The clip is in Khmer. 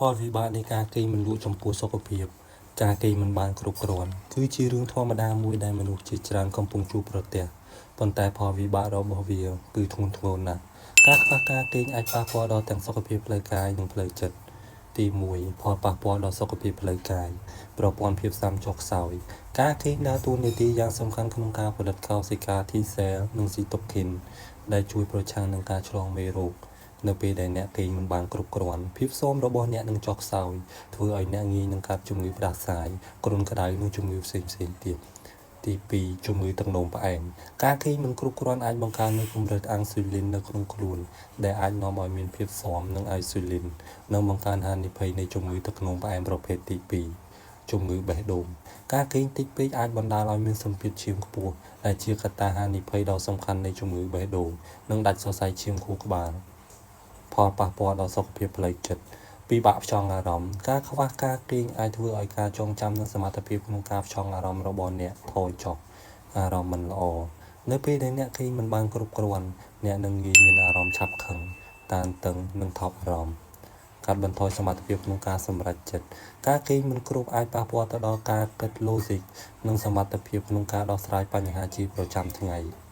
ផលវិបាកនៃការគេងមិនលក់ចំពោះសុខភាព ការគេងមិនបានគ្រប់គ្រាន់ គឺជារឿងធម្មតាមួយដែលមនុស្សជាច្រើនកំពុងជួបប្រទះ ប៉ុន្តែផលវិបាករបស់វាគឺធ្ងន់ធ្ងរណាស់ ការខ្វះការគេងអាចប៉ះពាល់ដល់ទាំងសុខភាពផ្លូវកាយនិងផ្លូវចិត្ត ទី1ផលប៉ះពាល់ដល់សុខភាពផ្លូវកាយ ប្រព័ន្ធភាពស៊ាំចុះខ្សោយ ការគេងដើរតួនាទីយ៉ាងសំខាន់ក្នុងការផលិតកោសិកា T cell និងស៊ីតូគីន ដែលជួយប្រឆាំងនឹងការឆ្លងមេរោគ នៅពេលដែលអ្នកគេងមិនបានគ្រប់គ្រាន់ ភាពស៊ាំរបស់អ្នកនឹងចុះខ្សោយ ធ្វើឲ្យអ្នកងាយនឹងកើតជំងឺផ្តាសាយ គ្រុនក្តៅ និងជំងឺផ្សេងៗទៀត ទី2ជំងឺទឹកនោមផ្អែម ការគេងមិនគ្រប់គ្រាន់អាចបង្កើននូវកម្រិតអាំងស៊ុយលីននៅក្នុងខ្លួន ដែលអាចនាំឲ្យមានភាពស៊ាំនឹងអាំងស៊ុយលីន និងបង្កើនហានិភ័យនៃជំងឺទឹកនោមផ្អែមប្រភេទទី2ជំងឺបេះដូង ការគេងតិចពេកអាចបណ្តាលឲ្យមានសម្ពាធឈាមខ្ពស់ ដែលជាកត្តាហានិភ័យដ៏សំខាន់នៃជំងឺបេះដូង និងដាច់សរសៃឈាមខួរក្បាល ផលប៉ះពាល់ដល់សុខភាពផ្លូវចិត្ត ពិបាកផ្ចង់អារម្មណ៍ ការខ្វះការគេងអាចធ្វើឲ្យការចងចាំនិងសមត្ថភាពក្នុងការផ្ចង់អារម្មណ៍របស់អ្នកថយចុះ អារម្មណ៍មិនល្អ នៅពេលដែលអ្នកគេងមិនបានគ្រប់គ្រាន់ អ្នកនឹងងាយមានអារម្មណ៍ឆាប់ខឹង តានតឹង និងថប់អារម្មណ៍ កាត់បន្ថយសមត្ថភាពក្នុងការសម្រេចចិត្ត ការគេងមិនគ្រប់អាចប៉ះពាល់ទៅដល់ការគិតឡូស៊ីក និងសមត្ថភាពក្នុងការដោះស្រាយបញ្ហាជាប្រចាំថ្ងៃ។